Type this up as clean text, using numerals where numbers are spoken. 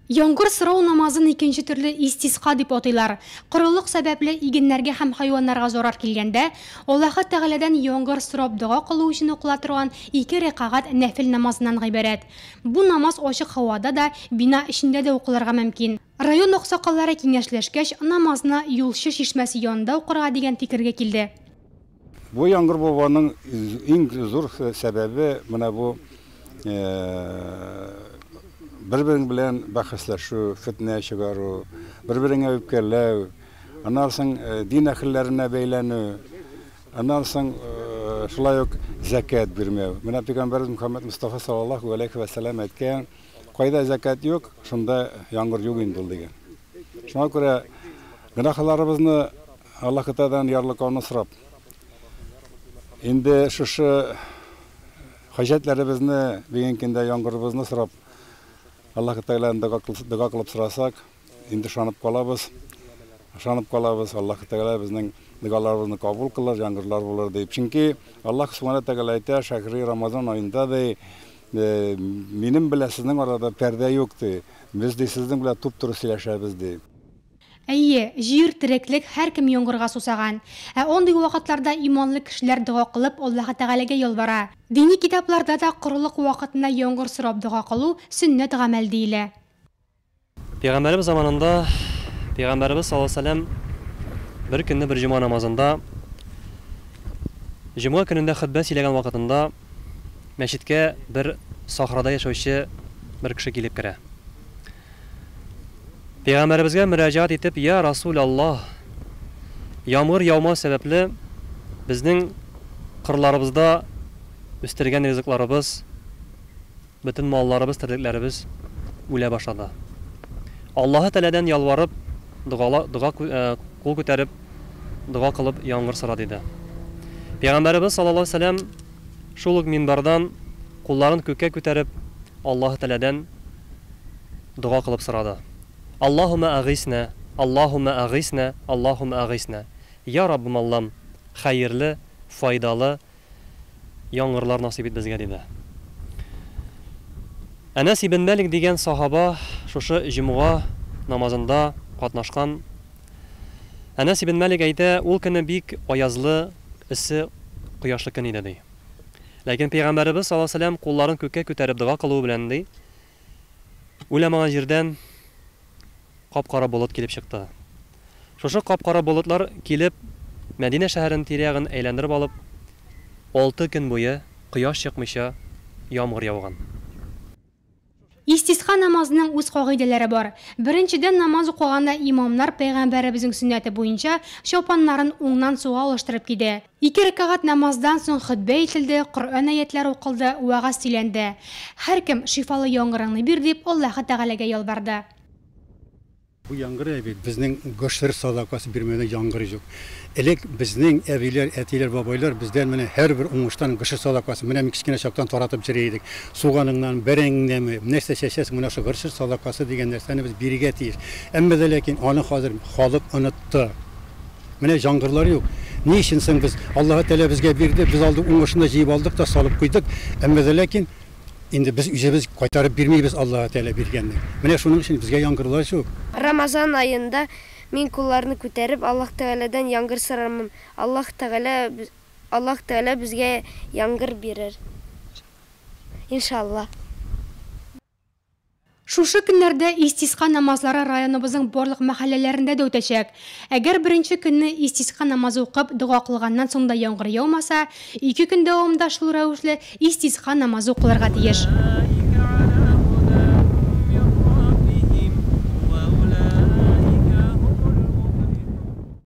Яңгыр сорау намазын икенче төрле истиска дип атыйлар. Корылык сәбәпле игеннәргә һәм хайваннарга зарар килгәндә, Аллаһы Тәгаләдән яңгыр сорап дога кылу өчен укыла торган ике рәкәгать нәфел намазыннан гыйбарәт. Бу намаз ачык һавада да, бина эчендә дә укылырга мөмкин. Район аксакаллары киңәшләшкәч, намазны Юлчы чишмәсе янында укырга дигән фикергә килде. Бу яңгыр булуының иң зур сәбәбе менә бу бер-берең белән бәхәсләшү, фетнә чыгару, бер-береңә үпкәләү, аннан соң дин әһелләренә бәйләнү, аннан соң шулай ук зәкят бирмәү. Менә пәйгамбәребез Мөхәммәд Мостафа саллаллаһу галәйһи вә сәлләм әйткән, кайда зәкят юк, шунда яңгыр юк инде ул дигән. Шуңа күрә гөнаһларыбызны Аллаһы Тәгаләдән ярлыкауны сорап, инде шушы хаҗәтләребезне, бүгенге көндә яңгырыбызны сорап, Аллаһы Тәгаләдән дога кылып сорасак, инде ышанып калабыз, ышанып калабыз, Аллаһы Тәгалә безнең догаларыбызны кабул кылыр, яңгырлар булыр дип. Чөнки Аллаһ Субхана Тәгалә әйтә, шәһри Рамазан аенда ди, минем белән сезнең арада пәрдә юк ди. Без ди сезнең белән туп-туры сөйләшәбез ди. Әйе, җир, тереклек, һәркем яңгырга сусаган. Ә андый вакытларда иманлы кешеләр дога кылып Аллаһы Тәгаләгә ялвара. Дини китапларда да корылык вакытында яңгыр сорап дога кылу, сөннәт гамәл диелә. Пәйгамбәребез заманында Пәйгамбәребез саллаллаһу алейһи ва сәлләм бер көнне бер җомга намазында җомга көнендә хөтбә сөйләгән вакытында мәчеткә бер сахрада яшәүче бер кеше килеп керә. Пәйгамбәребезгә мөрәҗәгать итеп, Я Расул Аллаһ, яңгыр яумау сәбәпле безнең кырларыбызда үстергән ризыкларыбыз, бөтен малларыбыз, терлекләребез үлә башлады. Аллаһы Тәгаләдән ялварып, догала, дога кул күтәреп, дога кылып яңгыр сора, диде. Пәйгамбәребез саллаллаһу алейһи ва сәлләм шул ук минбардан кулларын күккә күтәреп, Аллаһы Тәгаләдән дога кылып сорады. Аллаһуммә әгыйснә, Аллаһуммә әгыйснә, Аллаһуммә әгыйснә. Я Раббым Аллам, хәерле, файдалы яңгырлар насыйп ит безгә, диде. Әнәс ибн Мәлик дигән сахаба шушы җомга намазында катнашкан. Әнәс ибн Мәлик әйтә, ул көнне бик аязлы, эссе, кояшлы көн иде, ди. Ләкин пәйгамбәребез саллаллаһу алейһи ва сәлләм кулларын күккә күтәреп дога кылуы белән, ди, Уйламаган җирдән кап-кара болыт килеп чыкты. Шушы кап-кара болытлар килеп, Мәдинә шәһәрен тирә-ягын әйләндереп алып, алты көн буе кояш чыкмыйча яңгыр яуган. Истиска намазының үз кагыйдәләре бар. Беренчедән, намаз укыганда имамнар пәйгамбәребезнең сөннәте буенча чапаннарын уңнан сулга алыштырып киде. Ике рәкәгать намаздан соң хөтбә әйтелде, Коръән аятьләре укылды, вәгазь сөйләнде. Һәркем, шифалы яңгырыңны бир, дип, Аллаһы Тәгаләгә ялварды. Бу яңгыр әби, безнең гошер садакасы бирмәгән яңгыр юк. Элек безнең әбиләр, әтиләр, бабайлар бездән менә һәрбер уңыштан гошер садакасы, менә мин кечкенә чактан таратып йөри идек. Суганыңнан, бәрәңгеңнәнме, нәрсә чәчәсең, менә шул гошер садакасы дигән нәрсәне без бирергә тиеш. Әмма дә ләкин аны хәзер халык онытты. Менә җаңгырлар юк. Ни өчен соң без Аллаһы Тәгалә безгә бирде, без алдык, уңышын да җыеп алдык та салып куйдык. Әмма дә ләкин инде без үзебез кайтарып бирмибез Аллаһы Тәгалә биргәнне. Менә шуның өчен безгә яңгырлар юк. Рамазан аенда мин кулларны күтәреп Аллаһ Тәгаләдән яңгыр сорармын. Аллаһ Тәгалә Аллаһ Тәгалә безгә яңгыр бирер. Иншаллаһ. Шушы көннәрдә истиска намазлары районыбызның барлык мәхәлләләрендә дә үтәчәк. Әгәр беренче көнне истиска намазы укып, дога кылганнан соң да яңгыр яумаса, ике көн дәвамында шул рәвешле истиска намазы укылырга тиеш.